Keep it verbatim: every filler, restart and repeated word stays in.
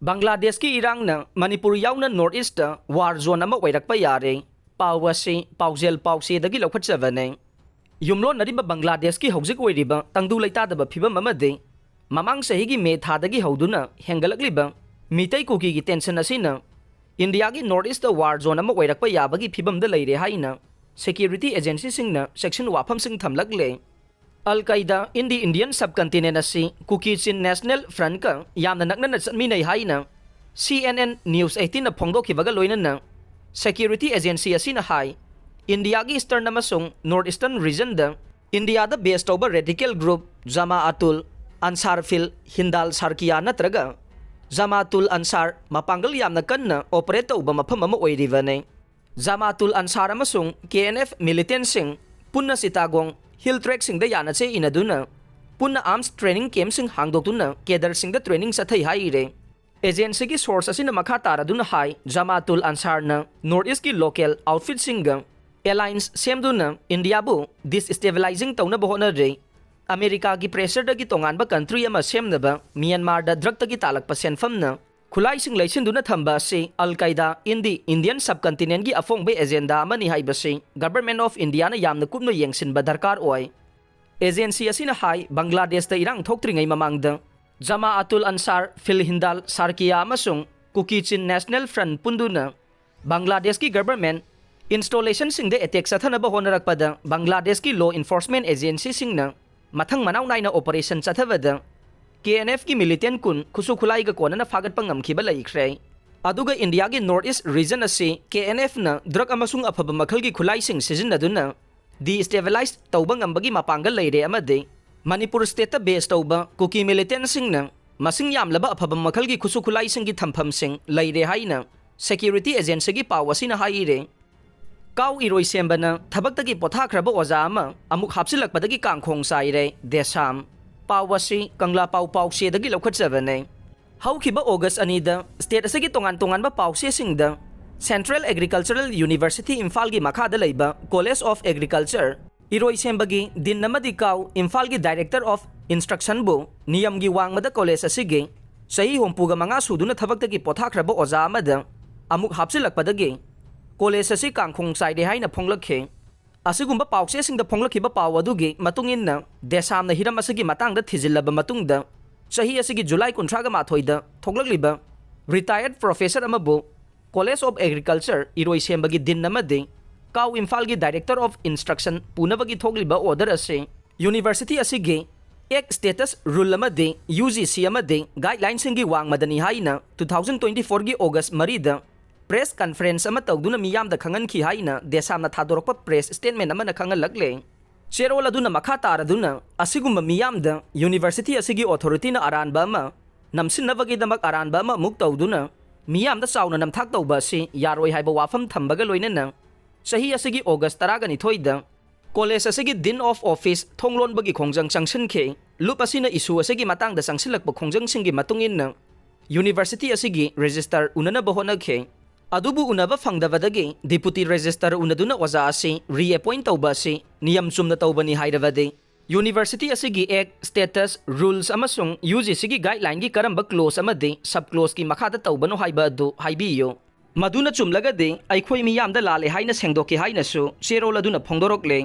ꯕꯪꯒ꯭ꯂꯥꯗꯦꯁꯀꯤ ꯏꯔꯥꯡꯅ ꯃꯅꯤꯄꯨꯔ ꯌꯥꯎꯅ North East ꯇ war zone ꯑꯃ ꯑꯣꯏꯔꯛꯄ ꯌꯥꯔꯦ꯫ ꯄꯥꯎ ꯑꯁꯤ ꯄꯥꯎꯖꯦꯜ ꯄꯥꯎꯆꯦꯗꯒꯤ ꯂꯧꯈꯠꯆꯕꯅꯦ꯫ ꯌꯨꯝꯂꯣꯟꯅꯔꯤꯕ ꯕꯪꯒ꯭ꯂꯥꯗꯦꯁꯀꯤ ꯍꯧꯖꯤꯛ ꯑꯣꯏꯔꯤꯕ ꯇꯪꯗꯨ ꯂꯩꯇꯥꯗꯕ ꯐꯤꯕꯝ ꯑꯃꯗꯤ ꯃꯃꯥꯡ ꯆꯍꯤꯒꯤ ꯃꯦ ꯊꯥꯗꯒꯤ ꯍꯧꯗꯨꯅ ꯍꯦꯟꯒꯠꯂꯛꯂꯤꯕ ꯃꯤꯇꯩ ꯀꯨꯀꯤꯒꯤ tension ꯑꯁꯤꯅ ꯏꯟꯗꯤꯌꯥꯒꯤ North East ꯇ war zone ꯑꯃ ꯑꯣꯏꯔꯛꯄ ꯌꯥꯕꯒꯤ ꯐꯤꯕꯝꯗ ꯂꯩꯔꯦ ꯍꯥꯏꯅ security agency ꯁꯤꯡꯅ ꯆꯦꯛꯁꯤꯟ ꯋꯥꯐꯝꯁꯤꯡ ꯊꯝꯂꯛꯂꯦ꯫ Al Qaeda in the Indian subcontinent ꯑꯁꯤ ꯀꯨꯀꯤ ꯆꯤꯟ National Front ꯀ ꯌꯥꯝꯅ ꯅꯛꯅꯅ ꯆꯠꯃꯤꯟꯅꯩ ꯍꯥꯏꯅ C N N News eighteen ꯅ ꯐꯣꯡꯗꯣꯛꯈꯤꯕꯒ ꯂꯣꯏꯅꯅ security agency ꯑꯁꯤꯅ ꯍꯥꯏ, ꯏꯟꯗꯤꯌꯥꯒꯤ Eastern ꯑꯃꯁꯨꯡ North Eastern region ꯗ ꯏꯟꯗꯤꯌꯥꯗ base ꯇꯧꯕ radical group Jamaatul Ansar fil Hindal Sharqiya ꯅꯠꯇ꯭ꯔꯒ Jamaatul Ansar ꯃꯄꯥꯡꯒꯜ ꯌꯥꯝꯅ ꯀꯟꯅ operate ꯇꯧꯕ ꯃꯐꯝ ꯑꯃ ꯑꯣꯏꯔꯤꯕꯅꯤ꯫ Jamaatul Ansar ꯑꯃꯁꯨꯡ K N F militant ꯁꯤꯡ ꯄꯨꯟꯅ ꯆꯤꯇꯥꯒꯣꯡ hill tract ꯁꯤꯡꯗ ꯌꯥꯅꯆꯦ ꯏꯅꯗꯨꯅ ꯄꯨꯟꯅ arms training camp ꯁꯤꯡ ꯍꯥꯡꯗꯣꯛꯇꯨꯅ cadre ꯁꯤꯡꯗ training ꯆꯠꯊꯩ ꯍꯥꯏꯔꯦ꯫ Agency ꯒꯤ source ꯑꯁꯤꯅ ꯃꯈꯥ ꯇꯥꯔꯗꯨꯅ ꯍꯥꯏ, Jamaatul Ansar ꯅ North East ꯀꯤ local outfit ꯁꯤꯡꯒ alliance ꯁꯦꯝꯗꯨꯅ ꯏꯟꯗꯤꯌꯥꯕꯨ destabilizing ꯇꯧꯅꯕ ꯍꯣꯠꯅꯔꯦ꯫ ꯑꯃꯦꯔꯤꯀꯥꯒꯤ pressure ꯗꯒꯤ ꯇꯣꯉꯥꯟꯕ country ꯑꯃ ꯁꯦꯝꯅꯕ ꯃ꯭ꯌꯥꯟꯃꯥꯔꯗ drug ꯇꯒꯤ ꯇꯥꯜꯂꯛꯄ ꯁꯦꯟꯐꯝꯅ ꯈꯨꯠꯂꯥꯏꯁꯤꯡ ꯂꯩꯁꯤꯟꯗꯨꯅ ꯊꯝꯕ ꯑꯁꯤ Al Qaeda in the Indian subcontinent ꯒꯤ ꯑꯐꯣꯡꯕ agenda ꯑꯃꯅꯤ ꯍꯥꯏꯕꯁꯤ Government of India ꯅ ꯌꯥꯝꯅ ꯀꯨꯞꯅ ꯌꯦꯡꯁꯤꯟꯕ ꯗꯔꯀꯥꯔ ꯑꯣꯏ꯫ Agency ꯑꯁꯤꯅ ꯍꯥꯏ, ꯕꯪꯒ꯭ꯂꯥꯗꯦꯁꯇ ꯏꯔꯥꯡ ꯊꯣꯛꯇ꯭ꯔꯤꯉꯩ ꯃꯃꯥꯡꯗ Jamaatul Ansar fil Hindal Sharqiya ꯑꯃꯁꯨꯡ ꯀꯨꯀꯤ ꯆꯤꯟ National Front ꯄꯨꯟꯗꯨꯅ ꯕꯪꯒ꯭ꯂꯥꯗꯦꯁꯀꯤ government installation ꯁꯤꯡꯗ attack ꯆꯠꯊꯅꯕ ꯍꯣꯠꯅꯔꯛꯄꯗ ꯕꯪꯒ꯭ꯂꯥꯗꯦꯁꯀꯤ law enforcement agency ꯁꯤꯡꯅ ꯃꯊꯪ ꯃꯅꯥꯎ ꯅꯥꯏꯅ operation ꯆꯠꯊꯕꯗ K N F ꯀꯤ militant ꯀꯨꯟ ꯈꯨꯠꯁꯨ ꯈꯨꯠꯂꯥꯏꯒ ꯀꯣꯟꯅꯅ ꯐꯥꯒꯠꯄ ꯉꯝꯈꯤꯕ ꯂꯩꯈ꯭ꯔꯦ꯫ ꯑꯗꯨꯒ ꯏꯟꯗꯤꯌꯥꯒꯤ North East region ꯑꯁꯤ K N F ꯅ drug ꯑꯃꯁꯨꯡ ꯑꯐꯕ ꯃꯈꯜꯒꯤ ꯈꯨꯠꯂꯥꯏꯁꯤꯡ ꯁꯤꯖꯤꯟꯅꯗꯨꯅ destabilize ꯇꯧꯕ ꯉꯝꯕꯒꯤ ꯃꯄꯥꯡꯒꯜ ꯂꯩꯔꯦ ꯑꯃꯗꯤ ꯃꯅꯤꯄꯨꯔ state ꯇ base ꯇꯧꯕ ꯀꯨꯀꯤ militant ꯁꯤꯡꯅ ꯃꯁꯤꯡ ꯌꯥꯝꯂꯕ ꯑꯐꯕ ꯃꯈꯜꯒꯤ ꯈꯨꯠꯁꯨ ꯈꯨꯠꯂꯥꯏꯁꯤꯡꯒꯤ ꯊꯝꯐꯝꯁꯤꯡ ꯂꯩꯔꯦ ꯍꯥꯏꯅ security agency ꯒꯤ ꯄꯥꯎ ꯑꯁꯤꯅ ꯍꯥꯏꯔꯦ꯫ ꯀꯥꯎ ꯏꯔꯣꯏꯁꯦꯝꯕꯅ ꯊꯕꯛꯇꯒꯤ ꯄꯣꯊꯥꯈ꯭ꯔꯕ ꯑꯣꯖꯥ ꯑꯃ ꯑꯃꯨꯛ ꯍꯥꯞꯆꯤꯜꯂꯛꯄꯗꯒꯤ ꯀꯥꯡꯈꯣꯡ ꯆꯥꯏꯔꯦ ꯗꯦꯁꯥꯝ꯫ ꯄꯥꯎ ꯑꯁꯤ ꯀꯪꯂꯥ ꯄꯥꯎ ꯄꯥꯎꯆꯦꯗꯒꯤ ꯂꯧꯈꯠꯆꯕꯅꯦ꯫ ꯍꯧꯈꯤꯕ August ꯑꯅꯤꯗ state ꯑꯁꯤꯒꯤ ꯇꯣꯉꯥꯟ ꯇꯣꯉꯥꯟꯕ ꯄꯥꯎꯆꯦꯁꯤꯡꯗ Central Agricultural University ꯏꯝꯐꯥꯜꯒꯤ ꯃꯈꯥꯗ ꯂꯩꯕ College of Agriculture ꯏꯔꯣꯏꯁꯦꯝꯕꯒꯤ Dean ꯑꯃꯗꯤ ꯀꯥꯎ ꯏꯝꯐꯥꯜꯒꯤ Director of Instruction ꯕꯨ ꯅꯤꯌꯝꯒꯤ ꯋꯥꯡꯃꯗ college ꯑꯁꯤꯒꯤ ꯆꯍꯤ ꯍꯨꯝꯐꯨꯒ ꯃꯉꯥ ꯁꯨꯗꯨꯅ ꯊꯕꯛꯇꯒꯤ ꯄꯣꯊꯥꯈ꯭ꯔꯕ ꯑꯣꯖꯥ ꯑꯃꯗ ꯑꯃꯨꯛ ꯍꯥꯞꯆꯤꯜꯂꯛꯄꯗꯒꯤ ꯀꯣꯂꯦꯖ ꯑꯁꯤ ꯀꯥꯡꯈꯣꯡ ꯆꯥꯏꯔꯦ ꯍꯥꯏꯅ ꯐꯣꯡꯂꯛꯈꯤ꯫ ꯑꯁꯤꯒꯨꯝꯕ ꯄꯥꯎꯆꯦꯁꯤꯡꯗ ꯐꯣꯡꯂꯛꯈꯤꯕ ꯄꯥꯎ ꯑꯗꯨꯒꯤ ꯃꯇꯨꯡ ꯏꯟꯅ ꯗꯦꯁꯥꯝꯅ ꯍꯤꯔꯝ ꯑꯁꯤꯒꯤ ꯃꯇꯥꯡꯗ ꯊꯤꯖꯤꯜꯂꯕ ꯃꯇꯨꯡꯗ ꯆꯍꯤ ꯑꯁꯤꯒꯤ ꯖꯨꯂꯥꯏ ꯀꯨꯟꯊ꯭ꯔꯥꯒ ꯃꯥꯊꯣꯏꯗ ꯊꯣꯛꯂꯛꯂꯤꯕ retired professor ꯑꯃꯕꯨ College of Agriculture ꯏꯔꯣꯏꯁꯦꯝꯕꯒꯤ dean ꯑꯃꯗꯤ ꯀꯥꯎ ꯏꯝꯐꯥꯜꯒꯤ director of instruction ꯄꯨꯅꯕꯒꯤ ꯊꯣꯛꯂꯤꯕ order ꯑꯁꯤ university ꯑꯁꯤꯒꯤ act status rule ꯑꯃꯗꯤ UGC ꯑꯃꯗꯤ guidelineꯁꯤꯡꯒꯤ ꯋꯥꯡꯃꯗꯅꯤ ꯍꯥꯏꯅ two thousand twenty fourꯒꯤ August ꯃꯔꯤꯗ press conference ꯑꯃ ꯇꯧꯗꯨꯅ ꯃꯤꯌꯥꯝꯗ ꯈꯪꯍꯟꯈꯤ ꯍꯥꯏꯅ ꯗꯦꯁꯥꯝꯅ ꯊꯥꯗꯣꯔꯛꯄ press statement ꯑꯃꯅ ꯈꯪꯍꯜꯂꯛꯂꯦ꯫ ꯆꯦꯔꯣꯜ ꯑꯗꯨꯅ ꯃꯈꯥ ꯇꯥꯔꯗꯨꯅ ꯑꯁꯤꯒꯨꯝꯕ ꯃꯤꯌꯥꯝꯗ university ꯑꯁꯤꯒꯤ authorityꯅ ꯑꯔꯥꯟꯕ ꯑꯃ ꯅꯝꯁꯤꯟꯅꯕꯒꯤꯗꯃꯛ ꯑꯔꯥꯟꯕ ꯑꯃ ꯑꯃꯨꯛ ꯇꯧꯗꯨꯅ ꯃꯤꯌꯥꯝꯗ ꯆꯥꯎꯅ ꯅꯝꯊꯥꯛ ꯇꯧꯕ ꯑꯁꯤ ꯌꯥꯔꯣꯏ ꯍꯥꯏꯕ ꯋꯥꯐꯝ ꯊꯝꯕꯒ ꯂꯣꯏꯅꯅ ꯆꯍꯤ ꯑꯁꯤꯒꯤ August ꯇꯔꯥꯒ ꯅꯤꯊꯣꯏꯗ college ꯑꯁꯤꯒꯤ dean of office ꯊꯣꯡ ꯂꯣꯟꯕꯒꯤ ꯈꯣꯡꯖꯪ ꯆꯪꯁꯤꯟꯈꯤ꯫ ꯂꯨꯞ ꯑꯁꯤꯅ issue ꯑꯁꯤꯒꯤ ꯃꯇꯥꯡꯗ ꯆꯪꯁꯤꯜꯂꯛꯄ ꯈꯣꯡꯖꯪꯁꯤꯡꯒꯤ ꯃꯇꯨꯡ ꯏꯟꯅ university ꯑꯁꯤꯒꯤ registrar ꯎꯅꯅꯕ ꯍꯣꯠꯅꯈꯤ꯫ ꯑꯗꯨꯕꯨ ꯎꯅꯕ ꯐꯪꯗꯕꯗꯒꯤ deputy registrar ꯎꯅꯗꯨꯅ ꯑꯣꯖꯥ ꯑꯁꯤ reappoint ꯇꯧꯕ ꯑꯁꯤ ꯅꯤꯌꯝ ꯆꯨꯝꯅ ꯇꯧꯕꯅꯤ ꯍꯥꯏꯔꯕꯗꯤ university ꯑꯁꯤꯒꯤ act status rules ꯑꯃꯁꯨꯡ UGCꯒꯤ guidelineꯒꯤ ꯀꯔꯝꯕ clause ꯑꯃꯗꯤ sub clauseꯀꯤ ꯃꯈꯥꯗ ꯇꯧꯕꯅꯣ ꯍꯥꯏꯕ ꯑꯗꯨ ꯍꯥꯏꯕꯤꯌꯨ꯫ ꯃꯗꯨꯅ ꯆꯨꯝꯂꯒꯗꯤ ꯑꯩꯈꯣꯏ ꯃꯤꯌꯥꯝꯗ ꯂꯥꯜꯂꯦ ꯍꯥꯏꯅ ꯁꯦꯡꯗꯣꯛꯈꯤ ꯍꯥꯏꯅꯁꯨ ꯆꯦꯔꯣꯜ ꯑꯗꯨꯅ ꯐꯣꯡꯗꯣꯔꯛꯂꯦ꯫